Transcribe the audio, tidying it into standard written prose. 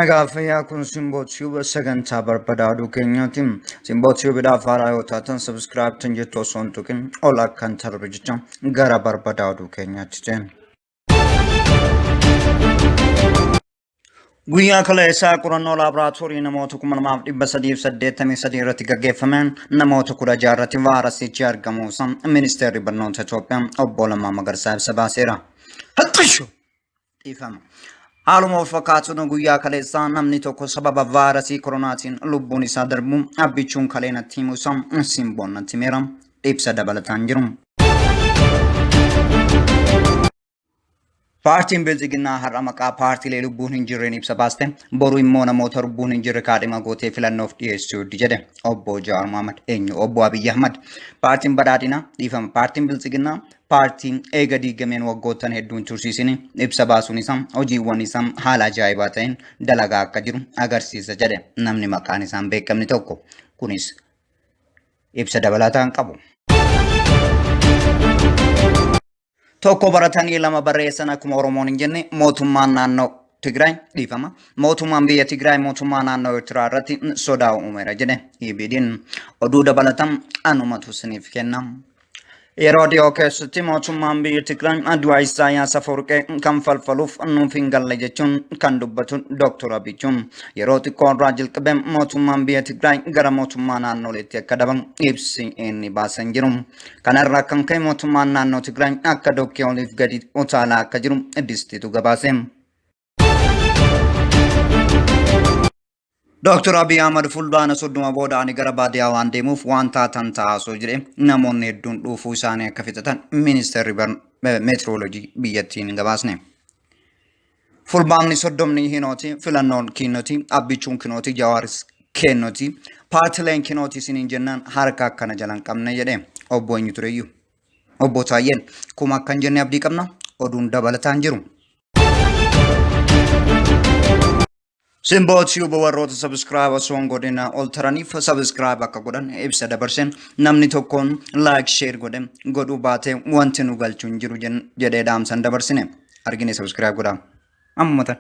Nagaa fayyaa kun Simboo Tube sagantaa barbadaa oduu keenyaati. Simboo Tubeedhaaf haaraa yoo taatan subscribe tan jettu osoo hin tuqin ol akkan tarbe jecha gara barbadaa oduu keenyaatti ceena. Guyyaa kaleessaa qorannoo laaboraatoorii namoota 2383 irratti gaggeeffameen namoota 16 irratti vaayirasichi argamuusaa ministeerri barnoota Itoophiyaa obbo Lammaa Magarsaa ibsa baaseera. Haxxishu! Dhiifama. Haaluma wal fakkaatuun guyyaa kaleessaa namni tokko sababa vaayirasii koronaatiin lubbuun isaa darbuu abbichuun kalee natti himuu isaa simboon natti himeera. Ibsa dabalataan jiru. Paartiin Bilxiginnaa har'a maqaa paartiilee lubbuun hin jirreen ibsa baaste, boru immoo namoota lubbuun hin jirre kaadhima gootee filannoof dhiyeessuu jedhe obbo Jawaar Mohaammed. Eenyu? Obbo Abiyyi Ahmad. Paartiin Badhaadhinaa dhiifama. Paartiin Bilxiginnaa paartii eega diigameen waggoottan hedduun tursiisini ibsa baasuun isaa hojiiwwan isaa haala ajaa'ibaa ta'een dalagaa akka jiru agarsiisa jedhe namni maqaan isaa hin beekamne tokko. Kunis ibsa dabalataan qabu. Tokko baratanii lama barreessan akkuma Oromoon hin jenne mootummaan naannoo Tigraay dhiifama. Mootummaan biyya Tigraay mootummaa naannoo Eertiraa irratti sodaa uumeera jedhe EBD'n. Oduu dabalataan anumatu isiniif kenna. Yeroo dhiyoo keessatti mootummaan biyya Tigraay du'a Isaayyaas Afwerqee kan falfaluuf nuuf hin galle jechuun kan dubbatu Dr. Abichuun yeroo xiqqoo irraa jalqabee mootummaan biyya Tigraay gara mootummaa naannoleetti akka dabalu ibsi inni baasan jiru. Kana irraa kan ka'e mootummaan naannoo Tigraay akka dokkee oliif gadi utaalaa akka jiru distiitu gabaase. Dr. Abiy Ahmad fulbaana 30 booda ani gara baadiyaa waan deemuuf waan taatan ta'aa osoo jedhee namoonni hedduun dhuufuu isaanii akka fixatan ministeerri meetirooloojii biyyattii hin gabaasne. Fulbaanni soddomni hinooti, filannoon kinnoti, abbichuun kinooti, jawaaris kennoti, paartileen kinooti isiniin jennaan harka akkana jala hin qabne jedhe obbo eenyu tureyyuu. Obbo Taayyeen kuma akka hin jenne abdii qabna oduun dabalataan jiru. Simboo Tube warroota subscribe osoo hin godhin ol taraniif subscribe akka godhan ibsa dabarseen namni tokkoon like share godhe godhuu baatee wanti nu galchu hin jiru jedhee dhaamsan dabarsine argine subscribe godhaa ammuma tan.